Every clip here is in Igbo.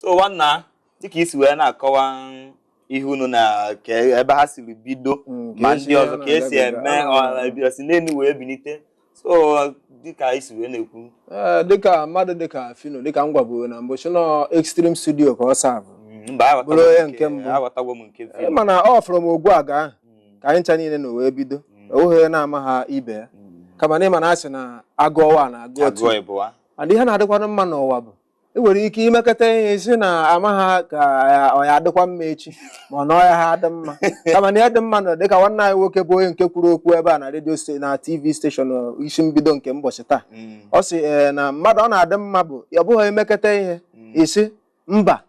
So nwanna, dịka isi wee na-akọwa ihe unu na ka ebe ha siri bido, ka ma esi ndị ọzọ ya ka esi na-agabiga. eme Ah. ọ si n'elu wee bilite. So dịka isi wee na-ekwu, Dịka mmadụ dịka Phyno, dịka m gwaburu na mbụ, chino Extreme Studio ka ọ savụ. Mba, aghọtagwo Bụrụ onye m nke mbụ. Aghọtagwo m nke Phyno. Mana ọ from Ogbuaga ahụ ka anyị ncha niile na wee bido. Onweghị onye na-ama ha ibe ya, kama na ịma na asị na agụọ na agụọ agụọ tu ịbụa. And ihe na-adịkwanụ mma n'ụwa bụ ị nwere ike imekọta ihe si na ama ha ka ọ ya adịkwa mma echi, ma ọ na ọya ha adị mma, kama na ihe dị mma nọ dịka nwanne anyị nwoke bụ onye nke kwuru okwu ebe a na redio na TV station isi mbido nke mbọchị taa. Ọ sị ee na mmadụ ọ na-adị mma bụ ọ bụghị emekọta ihe isi mba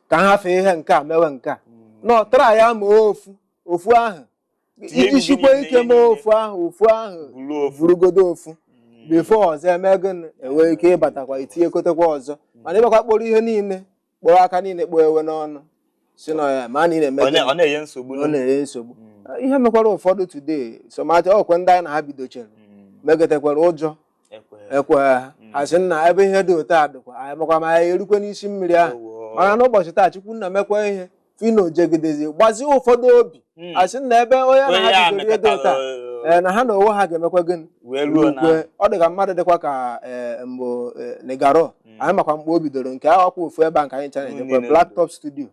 ka ha fee ihe nke a mewe nke a nọ tara ya ma ofu ofu ahụ Tinye iji sikwa niile, ike ihe mee niile. Ofu ahụ, ofu ahụ bụrụ ofu. Burugodo ofu before ọzọ eme gịnị, enwee ike ịbatakwa itinyekotekwa ọzọ. Mana ịbakwa kpọrọ ihe niile, kpọrọ aka niile, kpọọ ewe n'ọnụ si na ya ma na ị na-eme ọ gịnị? Ọ na-enye nsogbu. Ọ na-enye nsogbu. Ihe mekwara ụfọdụ today somacha ọkwe ndị anyị na ha bidochara megotekwara ụjọ ekwe ekwe ha asị nna ebe ihe dị otu a dịkwa anyị makwa ma anyị erukwe n'isi mmiri ahụ. Ewo. Mana n'ụbọchị taa, Chukwu nna mekwa ihe Phyno jegidezi gbazie ụfọdụ obi asị nna ebe onye na onye ha a bidoro ihe dị otu a mekọtara ee na ha na onwe ha ga-emekwa gịnị? Wee ruo na Rukwe. Ọ dị ka mmadụ dịkwa ka ee mbụ Nigaro. Anyị makwa mgbe o bidoro nke ahụ, ọkwa ofu ebe a nke anyị ncha na-ejekwa niile. Black Top Studio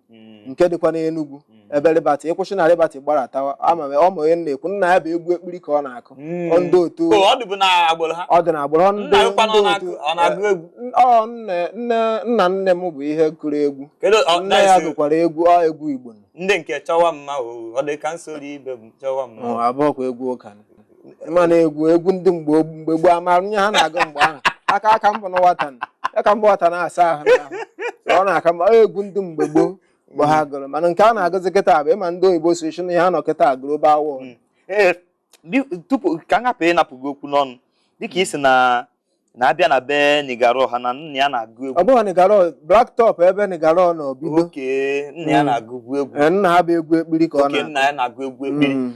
nke dịkwa n'Enugu ebe Liberty, ịkwụsị na Liberty gbaratawa. Ama m ọ ma onye m na-ekwu, nna ya bụ egwu ekpiri ka ọ na-akụ. Ọ ndị otu O, ọ dịbụ na agbụrụ ha. Ọ dị na agbụrụ ndị Nna gị kwanụ, ndị ọ na-agụ otu ọ na-agụ egwu? Ọ nne nne nna nne m bụ ihe gụrụ egwu. Kedu ọ Nne ya that is gụkwara egwu, ọ egwu Igbo. Ndị nke chọwa mma o, ọ dị ka nsoro ibe m chọwa mma. Ọ abụọkwa egwu ụka mana egwu egwu ndị mgbe mgbe gboo amara nye ha na-agụ mgbe ahụ aka aka mbụ na nwata ya ka mbụ nwata na-asa ahụ n'ahụ. Ọ na-aka mma. Ọ egwu ndị mgbe gboo mgbe ha gụrụ, mana nke a na-agụzi kịta bụ ịma ndị oyibo si shi na ihe ha nọ kịta global world. Ee, tupu ka m hapụ ịnapụ gị okwu n'ọnụ, dịka isi na na-abịa na be Nigaro ha na nna ya na-agụ Ọ egwu. bụghị Nigaro, Black Top ebe Nigaro nọ bido. Oke nna ya na-agụgwu egwu. Ee, nna ha bụ egwu ekpiri ka ọ Oke na nna ya na-agụ egwu ekpiri.